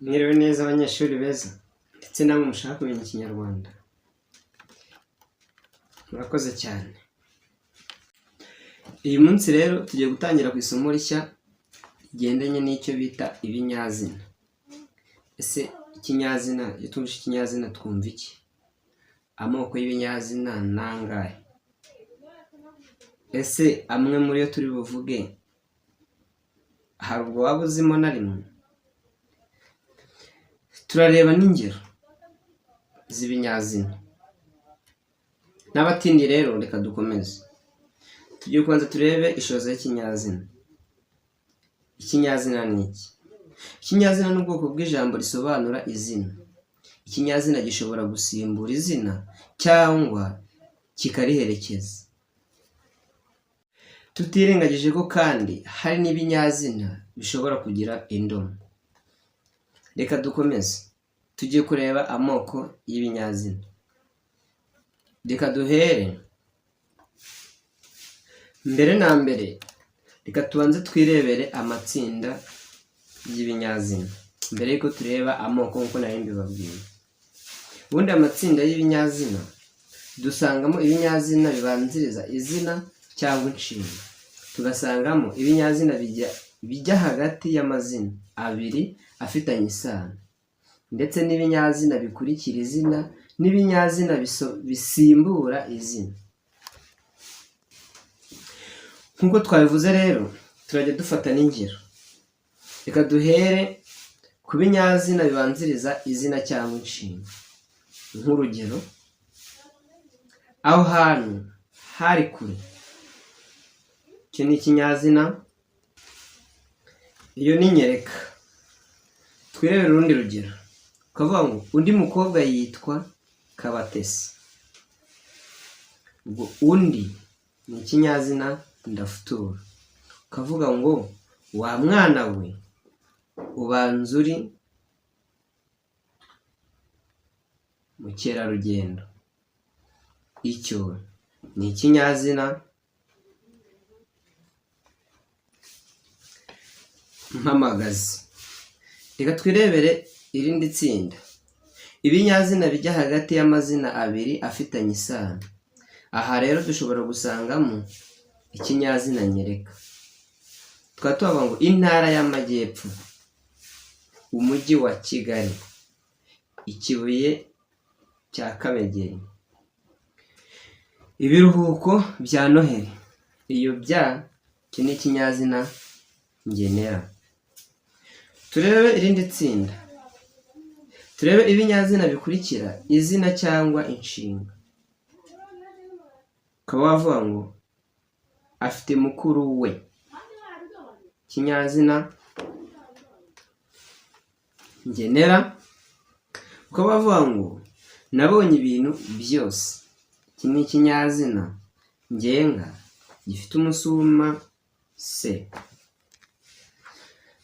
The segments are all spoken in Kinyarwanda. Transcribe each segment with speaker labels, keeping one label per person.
Speaker 1: Mwiriwe neza abanyeshuri beza ndetse namwe mushaka kumenya Ikinyarwanda, murakoze cyane. Uyu munsi rero tugiye gutangira ku isomo rishya rigendanye n'icyo bita ibinyazina. Ese ikinyazina, iyo twumvise ikinyazina twumva iki? Amoko y'ibinyazina ni angahe? Ese amwe muri yo turi buvuge hari ubwo waba uzimo na rimwe? Turareba n'ingero z'ibinyazina. N'abatindi rero reka dukomeze. Tugiye kubanza turebe ishoza y'ikinyazina. Ikinyazina ni iki? Ikinyazina ni ubwoko bw'ijambo risobanura izina. Ikinyazina gishobora gusimbura izina cyangwa kikariherekeza. Tutirengagije ko kandi hari n'ibinyazina bishobora kugira indomo. Reka dukomeze. Tugiye kureba amoko y'ibinyazina. Reka duhere mbere na mbere, reka tubanze twirebere amatsinda y'ibinyazina mbere y'uko tureba amoko nk'uko nari mbibabwiye. Ubundi amatsinda y'ibinyazina dusangamo ibinyazina bibanziriza izina cyangwa inshinga, tugasangamo ibinyazina bijya hagati y'amazina abiri afitanye isano, ndetse n'ibinyazina bikurikira izina n'ibinyazina bisimbura izina. Nk'uko twabivuze rero turajya dufata n'ingero. Reka duhere ku binyazina bibanziriza izina cyangwa inshinga. Nk'urugero, aho hantu hari kure. Icyo ni ikinyazina, iyo ni nyereka. Twirebere urundi rugero, ukavuga ngo undi mukobwa yitwa Kabatesi. Ubwo undi ni ikinyazina ndafutura. Ukavuga ngo wa mwana we ubanza uri mukerarugendo. Icyo ni ikinyazina mpamagazi. Reka twirebere irindi tsinda. Ibinyazina bijya hagati y'amazina abiri afitanye isano. Aha rero dushobora gusangamo ikinyazina nyereka. Tukaba tuvuga ngo intara y'Amajyepfo, umujyi wa Kigali, ikibuye cya Kamegeri, ibiruhuko bya Noheli. Iyo bya iki ni ikinyazina ngenera. Turebe irindi tsinda. Turebe ibinyazina bikurikira izina cyangwa inshinga. Ukaba wavuga ngo afite mukuru we. Ikinyazina ngenera. Ukaba wavuga ngo nabonye ibintu byose. Iki ni ikinyazina ngenga gifite umusuma se.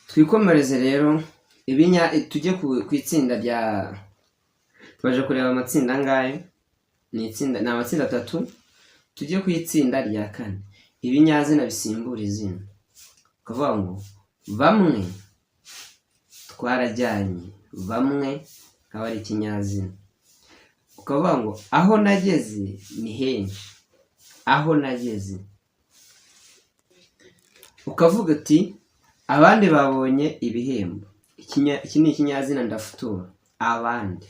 Speaker 1: Twikomereze rero ibinya tujye ku itsinda rya twaje kureba amatsinda angahe? Ni itsinda ni amatsinda atatu, tujye ku itsinda rya kane. Ibinyazina bisimbura izina. Ukavuga ngo bamwe twarajyanye, bamwe akaba ari ikinyazina. Ukavuga ngo aho nageze ni henshi, aho nageze. Ukavuga uti abandi babonye ibihembo. Iki ni ikinyazina ndafutura, abandi.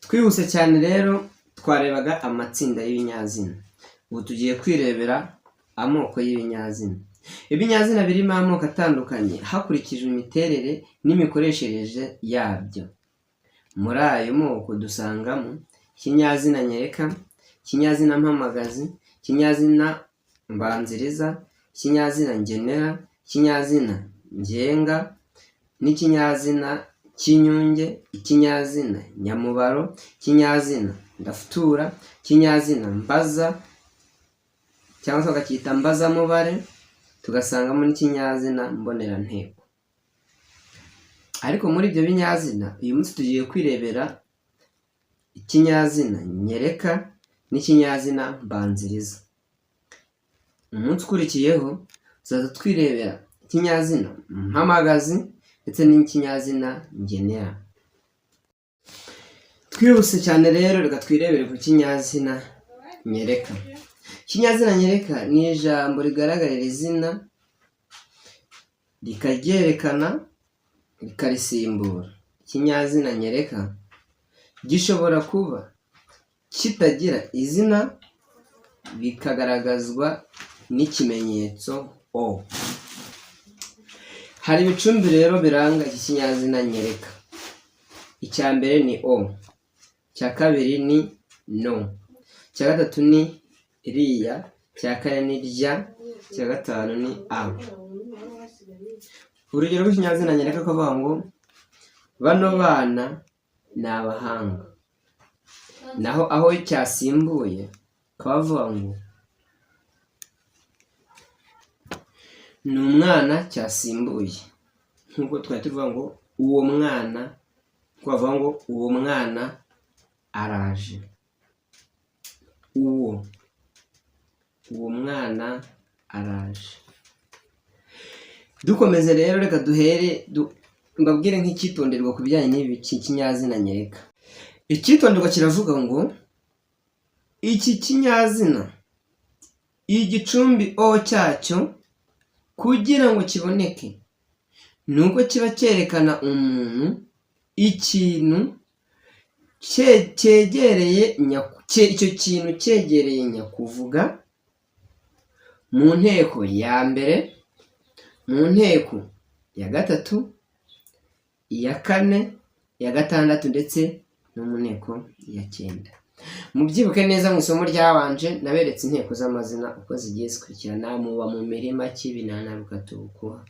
Speaker 1: Twihuse cyane rero twarebaga amatsinda y'ibinyazina. Ubu tugiye kwirebera amoko y'ibinyazina. Ibinyazina birimo amoko atandukanye hakurikijwe imiterere n'imikoreshereze yabyo. Muri ayo moko dusangamo ikinyazina nyereka, ikinyazina mpamagazi, ikinyazina mbanziriza, ikinyazina ngenera, ikinyazina ngenga n'ikinyazina cy'inyunge, ikinyazina nyamubaro, ikinyazina ndafutura, ikinyazina mbaza cyangwa se bakacyita mbazamubare, tugasangamo n'ikinyazina mboneranteko. Ariko muri ibyo binyazina uyu munsi tugiye kwirebera ikinyazina nyereka n'ikinyazina mbanziriza. Umunsi ukurikiyeho tuzaza twirebera Ikinyazina mpamagazi ndetse n'ikinyazina ngenera. Twihuse cyane rero, reka twirebere ku kinyazina nyereka. Ikinyazina nyereka ni ijambo rigaragarira izina, rikaryerekana, rikarisimbura. Ikinyazina nyereka gishobora kuba kitagira izina, bikagaragazwa n'ikimenyetso o. Hari ibicumbi rero biranga iki kinyazina nyereka. Icya mbere ni o, icya kabiri ni no, icya gatatu ni riya, icya kane ni rya, icya gatanu ni a. Urugero rw'ikinyazina nyereka kuvuga ngo bano bana ni abahanga, naho aho cyasimbuye kabavuga ngo ni umwana cyasimbuye, nk'uko twari tuvuga ngo uwo mwana, twavuga ngo uwo mwana araje, uwo mwana araje. Dukomeze rero, reka duhere mbabwire nk'icyitonderwa ku bijyanye n'ibi kinyazina nyereka. Icyitonderwa kiravuga ngo iki kinyazina igicumbi o cyacyo kugira ngo kiboneke ni uko kiba cyerekana umuntu, ikintu cyegereye, icyo kintu cyegereye nyakuvuga mu nteko ya mbere, mu nteko ya gatatu, iya kane, iya gatandatu ndetse no mu nteko ya cyenda. Mubyibuke neza mu isomo ryabanje naberetse inteko z'amazina uko zigiye zikurikirana: muba mu mirima, kibinana, rukatubukuha.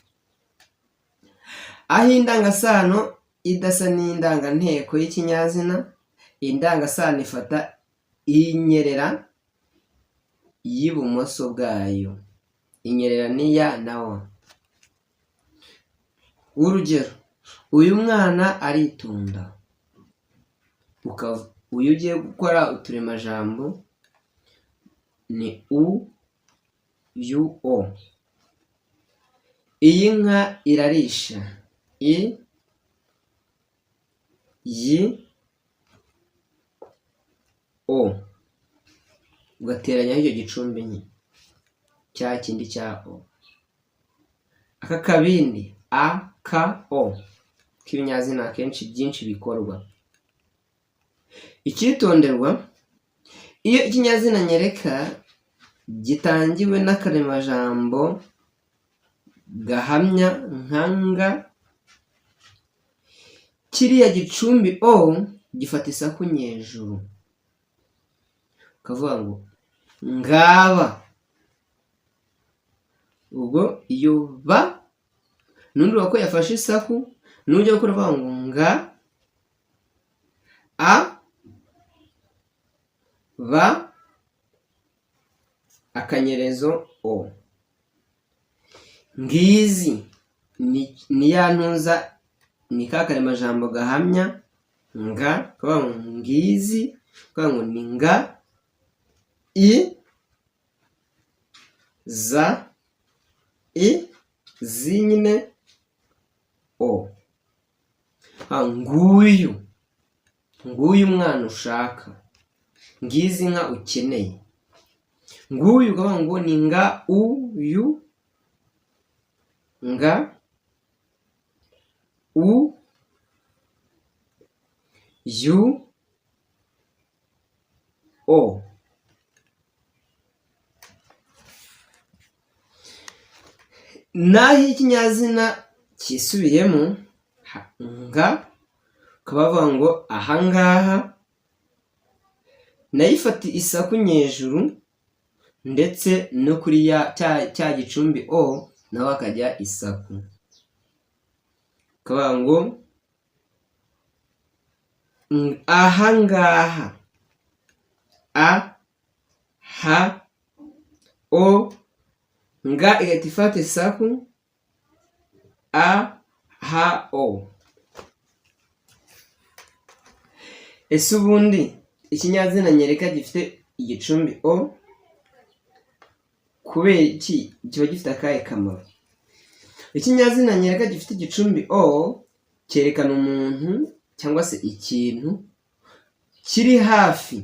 Speaker 1: Aho indangasano idasa n'indanganteko y'ikinyazina, indangasano ifata inyerera y'ibumoso bwayo. Inyerera ni ya na wa. Urugero, uyu mwana aritonda. Uyu ugiye gukora uturemajambo ni u, yu, o. Iyi nka irarisha. I, yi, o. Ugateranyaho icyo gicumbi nyine cya kindi cya o. Aka kabindi a, k, o k'ibinyazina akenshi byinshi bikorwa. Icyitonderwa, iyo ikinyazina nyereka gitangiwe n'akaremajambo gahamya nka nga, kiriya gicumbi o gifata isaku nyejuru, ukavuga ngo ngaba. Ubwo iyo ba n'undi ko yafashe isaku, nujya gukora uvuga ngo nga a ba akanyerezo o. Ngizi ni ya ntuza, ni ka karemajambo gahamya nga, kavuga ngo ngizi, kavuga ngo ni nga i za i zi nyine o. Nguyu, nguyu umwana ushaka, ngizi inka ukeneye. Nguyu ukavuga ngo ni nga u yu, nga u yu o. Naho ikinyazina cyisubiyemo nga, ukaba wavuga ngo ahangaha nayo ifata isaku nyejuru ndetse no kuri ya cya gicumbi o naho hakajya isaku, ukavuga ngo ahangaha a ha o, nga igahita ifata isaku a h o. Ese ubundi ikinyazina nyereka gifite igicumbi o kubera iki kiba gifite akahe kamaro? Ikinyazina nyereka gifite igicumbi o cyerekana umuntu cyangwa se ikintu kiri hafi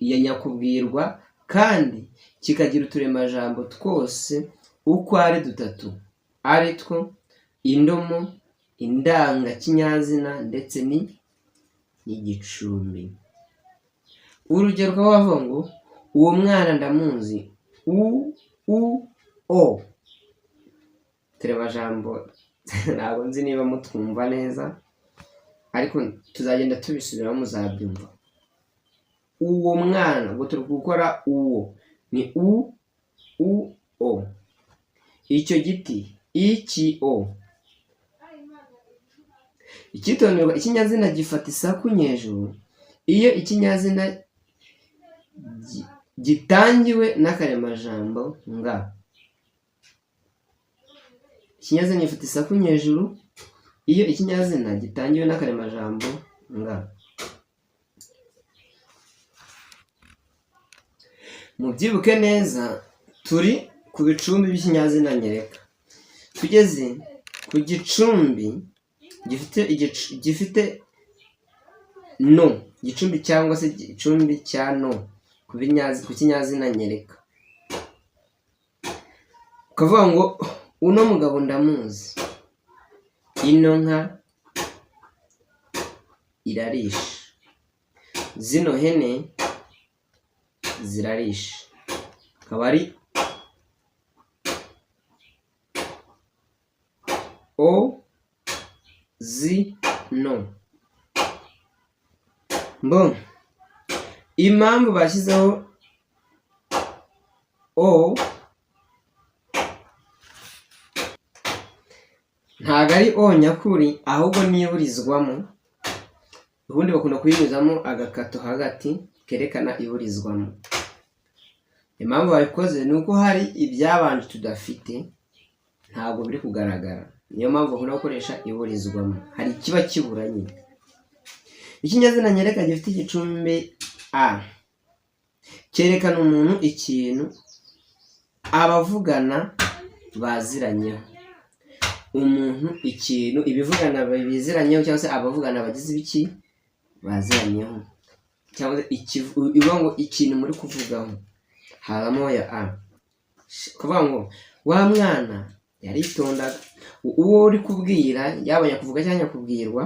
Speaker 1: ya nyakubwirwa kandi kikagira uturemajambo twose uko ari dutatu, ari two indomo, indangakinyazina ndetse n'igicumbi. Urugero ukaba wavuga ngo uwo mwana ndamuzi, u u o. Uturemajambo ntabwo nzi niba mutwumva neza, ariko tuzagenda tubisubiramo muzabyumva. Uwo mwana, ubwo turi gukora uwo ni u u o. Icyo giti iki o. Icyitonderwa, ikinyazina gifata isaku nyejuru iyo ikinyazina gitangiwe n'akaremajambo nga. Ikinyazina gifata isaku nyejuru iyo ikinyazina gitangiwe n'akaremajambo nga. Mubyibuke neza, turi ku bicumbi by'ikinyazina nyereka. Tugeze ku gicumbi gifite no, gicumbi cyangwa se gicumbi cya no ku kinyazina nyereka. Ukavuga ngo uno mugabo ndamuzi, ino nka irarisha, zino hene zirarisha. Akaba ari o zi no. Mbo impamvu bashyizeho o ntabwo ari o nyakuri, ahubwo n'iburizwamo. Ubundi bakunda kuyinyuzamo agakato hagati kerekana iburizwamo. Impamvu babikoze ni uko hari ibyabanje tudafite, ntabwo biri kugaragara. Niyo mpamvu bakunda gukoresha iburizwamo, hari ikiba kibura nyine. Ikinyazina nyereka gifite igicumbi a cyerekana umuntu, ikintu, abavugana baziranyeho. Umuntu, ikintu, ibivugana biziranyeho cyangwa se abavugana bagize ibiki baziranyeho, cyangwa se ivuga ngo ikintu muri kuvugaho, hazamo ya a. Kuvuga ngo wa mwana yaritondaga, uwo uri kubwira yaba nyakuvuga cyangwa nyakubwirwa,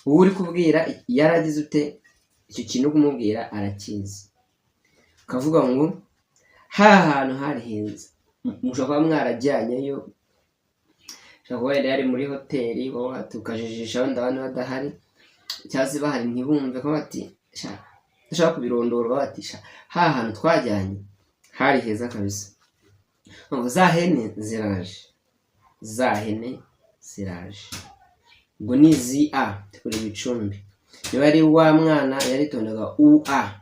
Speaker 1: uwo uri kubwira yaragize ute icyo kintu kumubwira arakizi. Ukavuga ngo ha hantu hari heza, mushobora kuba mwarajyanyeyo, ushobora kuba wenda yari muri hoteli, wowe ukajijisha wenda abandi badahari cyangwa se bahari ntibumve, ko bati sha udashaka kubirondora, bati sha ha hantu twajyanye hari heza kabisa. Za hene ziraje, za hene ziraje, ubwo ni zi a tukora ibicumbi. Niba ari wa mwana yaritondaga u a,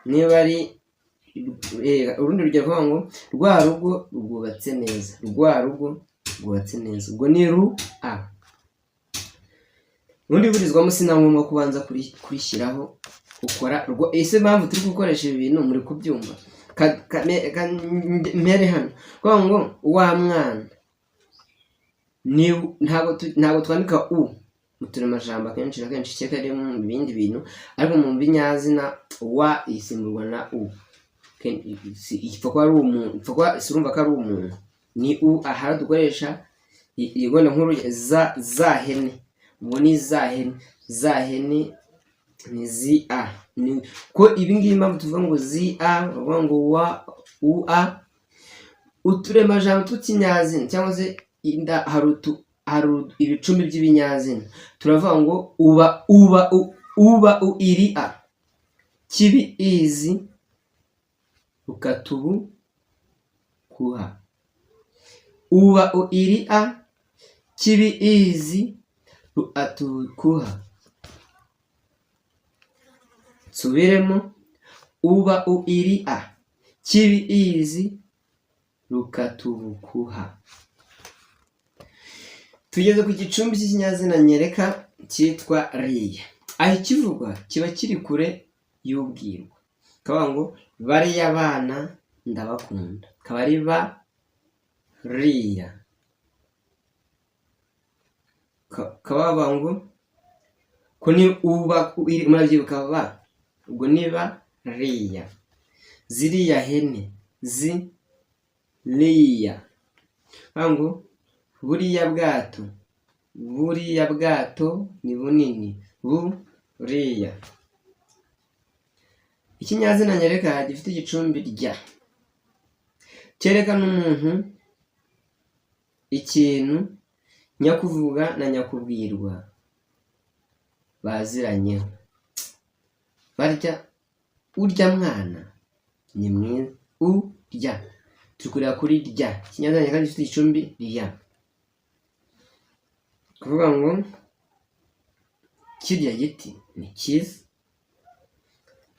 Speaker 1: niba ari urundi rugero kuvuga ngo rwa rugo rwubatse neza, rwa rugo rwubatse neza, ubwo ni ru a. Ubundi iburizwamo si na ngombwa kubanza kurishyiraho, ukora ese impamvu turi gukoresha ibi bintu muri kubyumva? Mpere hano kuvuga ngo wa mwana ntabwo twandika u mu turemajambo akenshi na kenshi, kereka ari mu bindi bintu, ariko mu binyazina wa isimburwa na u. Ipfa kuba ari umuntu, ipfa kuba urumva ko ari umuntu, ni u aha dukoresha igona nkuru za hene, ubwo ni za hene, za hene ni zi a. Ko ibi ngibi impamvu tuvuga ngo zi a, bavuga ngo wa u a, uturemajambo tw'ikinyazina cyangwa se inda, hari ibicumbi by'ibinyazina, turavuga ngo uba uba uba u iri a, kibi izi rukatubu kuha, uba u iri a, kibi izi ruatukuha. Nsubiremo, uba u iri a, kibi izi rukatubukuha. Tugeze ku gicumbi cy'ikinyazina nyereka cyitwa riya. Aho ikivugwa kiba kiri kure y'ubwirwa. Kavuga ngo bariya bana ndabakunda, akaba ari ba riya. Ukaba wavuga ngo ko ni uba, murabyibuka ba, ubwo niba riya, ziriya hene, zi riya, ngo buriya bwato, buriya bwato ni bunini, buriya. Ikinyazina nyereka gifite igicumbi rya cyerekana umuntu, ikintu, nyakuvuga na nyakubwirwa baziranyeho. Barya, urya mwana ni mwiza, urya, turi kureba kuri rya, ikinyazina nyereka gifite igicumbi rya, kuvuga ngo kirya giti ni cyiza,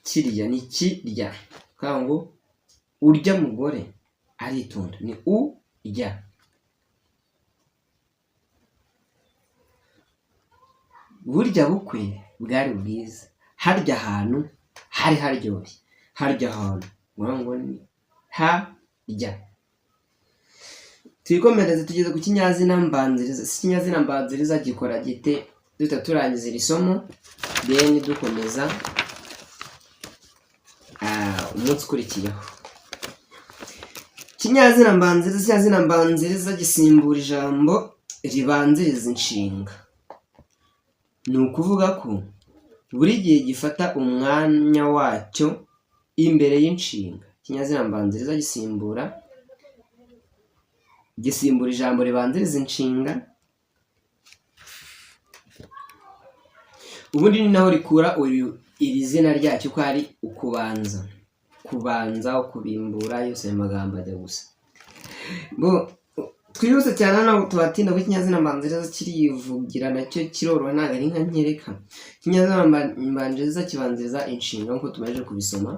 Speaker 1: kirya ni kirya, kuvuga ngo urya mugore aritonda, ni urya. Burya bukwe bwari bwiza, harya hantu hari haryoshye, harya hantu ngo ni harya. Twikomereze, tugeze ku kinyazina mbanziriza. Ikinyazina mbanziriza gikora gite? Duhita turangiza iri somo, then dukomeza umunsi ukurikiyeho. Ikinyazina mbanziriza, ikinyazina mbanziriza gisimbura ijambo ribanziriza inshinga. Ni ukuvuga ko buri gihe gifata umwanya wacyo imbere y'inshinga. Ikinyazina mbanziriza gisimbura ijambo ribanziriza inshinga, ubundi ni naho rikura iri zina ryacyo ko ari ukubanza, kubanza, kubimbura, yose ayo magambo ajya gusa. Twihuse cyane ntabwo tubatinda kuko ikinyazina mbanziriza kirivugira nacyo kiroroha, ntabwo ari nka nkereka. Ikinyazina mbanziriza kibanziriza inshinga nk'uko tumaze kubisoma,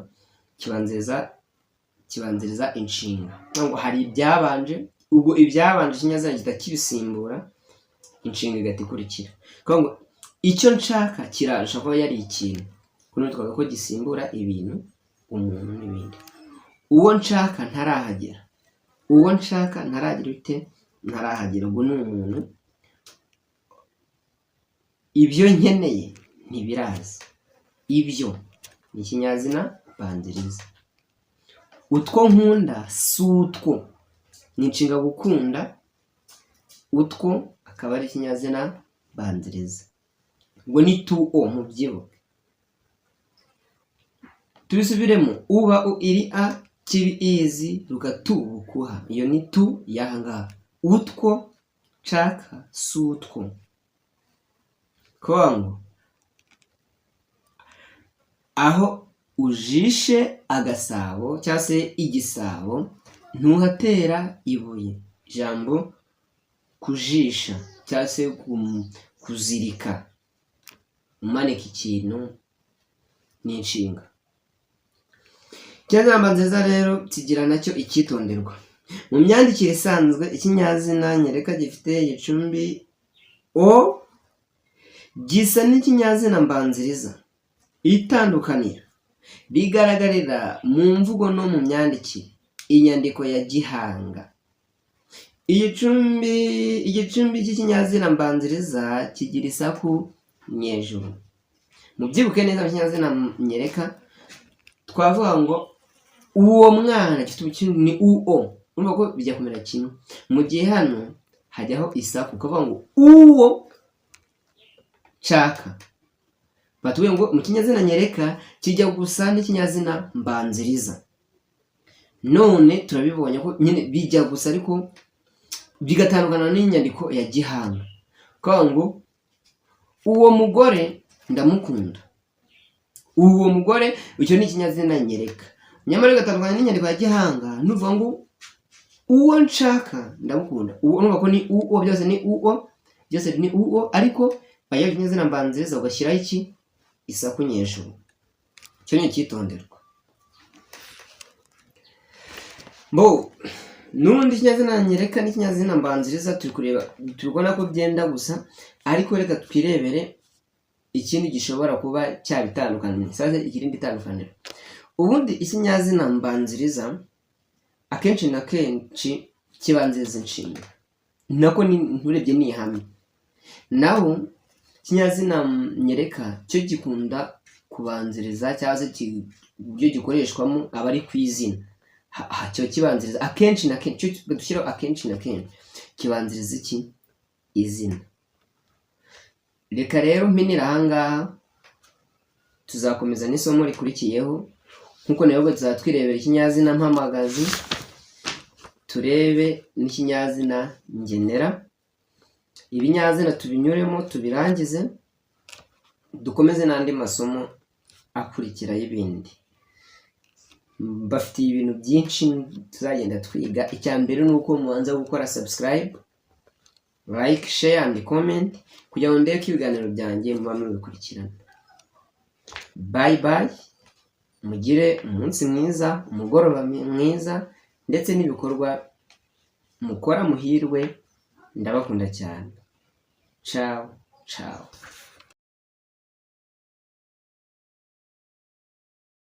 Speaker 1: kibanziriza inshinga. Ntabwo hari ibyabanje, ubwo ibyabanje ikinyazina gihita kibisimbura, inshinga igahita ikurikira. Kuvuga ngo icyo nshaka kiraje kuba yari ikintu, kuko twavuga ko gisimbura ibintu, umuntu n'ibindi. Uwo nshaka ntarahagera, uwo nshaka ntaragira ute, ntarahagera, ubwo ni umuntu. Ibyo nkeneye ntibiraza, ibyo ni ikinyazina mbanziriza. Utwo nkunda si utwo, ni inshinga gukunda, utwo akaba ari ikinyazina mbanziriza, ubwo ni tu o, mubyibuke. Tubisubiremo, uba u iri a kibi izi ruka tu bukuha, iyo ni tu y'aha ngaha. Utwo nshaka si utwo, kuvuga ngo aho ujishe agasabo cyangwa se igisabo ntuhatera ibuye. Ijambo kujisha cyangwa se kuzirika, umanika ikintu, ni inshinga. Ikinyazina mbanziriza rero kigira nacyo icyitonderwa. Mu myandikire isanzwe ikinyazina nyereka gifite igicumbi o gisa n'ikinyazina mbanziriza. Itandukaniro rigaragarira mu mvugo no mu myandikire. Inyandiko ya gihanga. Igicumbi cy'ikinyazina mbanziriza kigira isaku nyejuru. Mubyibuke neza, mu kinyazina nyereka twavuga ngo uwo mwana gifite igicumbi ni uo, urumva ko bijya kumera kimwe. Mu gihe hano hajyaho isaku ukavuga ngo uwo nshaka. Batubwiye ngo mu kinyazina nyereka kijya gusa n'ikinyazina mbanziriza. None turabibonye ko nyine bijya gusa ariko bigatandukana n'inyandiko ya gihanga. Kuvuga ngo uwo mugore ndamukunda, uwo mugore, icyo ni ikinyazina nyereka. Nyamara bigatandukana n'inyandiko ya gihanga, nuvuga ngo uwo nshaka ndamukunda, uwo urumva ko ni uwo, byose ni uwo, byose ni uwo, ariko bajya ikinyazina mbanziriza ugashyiraho iki isaku nyejuru. Icyo ni icyitonderwa. Bo n'ubundi ikinyazina nyereka n'ikinyazina mbanziriza turi kureba, turi kubona ko byenda gusa, ariko reka twirebere ikindi gishobora kuba cyabitandukanye, sasa ikirindi tandukaniro. Ubundi ikinyazina mbanziriza akenshi na kenshi kibanziriza inshinga, nako nturebye ni ihame. Naho ikinyazina nyereka cyo gikunda kubanziriza, cyangwa se uburyo gikoreshwamo aba ari ku izina. Cyo kibanziriza akenshi na kenshi, cyo dushyiraho akenshi na kenshi kibanziriza iki? Izina. Reka rero mpinira ahangaha, tuzakomeza n'isomo rikurikiyeho. Nk'uko nawe tuzaba twirebera ikinyazina mpamagazi, turebe n'ikinyazina ngenera. Ibinyazina tubinyuremo tubirangize, dukomeze n'andi masomo akurikira y'ibindi. Mbafitiye ibintu byinshi tuzagenda twiga. Icya mbere ni uko mubanza gukora subscribe, like, share and comment, kugira ngo ndebe ko ibiganiro byanjye muba mubikurikirana. Bye bye, mugire umunsi mwiza, umugoroba mwiza, ndetse n'ibikorwa mukora muhirwe. Ndabakunda cyane. Ciao ciao.